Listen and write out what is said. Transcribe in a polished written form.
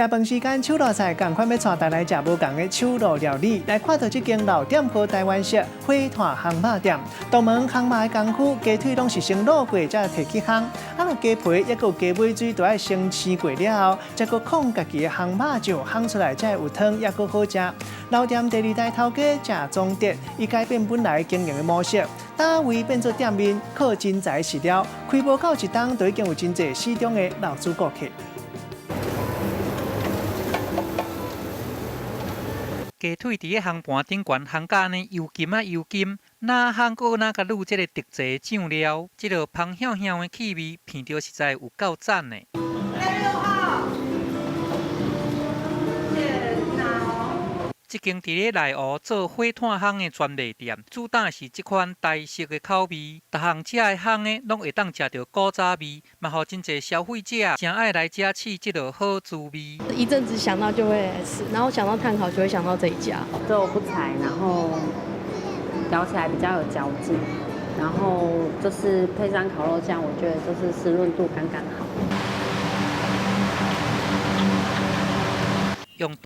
食飯時間，手路菜仝款欲帶大家來食無仝的手路料理。來看著這間老店號台灣式火炭烘肉店，獨門烘肉的功夫，雞腿攏是先滷過才提去烘。啊，若雞皮抑閣有雞尾水，都愛先生過了後，才閣控家己的烘肉醬，烘出來才會有湯，抑閣好食。老店第二代頭家鄭宗哲，伊改變本來經營的模式，打位變做店面，靠真材實料，開無夠一冬，就已經有真濟死忠的老主顧客。雞腿佇咧烘盤頂懸烘甲按呢油金仔油金，哪烘閣哪共滷這个特製醬料，這个芳香香的氣味，聞著實在有夠讚的。六號，這間佇咧內湖做火炭烘的專賣店，主打是這款台式的口味，逐項食的烘的攏會當食著古早味，嘛予真濟消費者誠愛來遮試這个好滋味。一陣子想到就會來吃，然後想到炭烤就會想到這一家。肉不柴，然後咬起來比較有嚼勁，然後就是配上烤肉醬，我覺得就是濕潤度剛剛好。用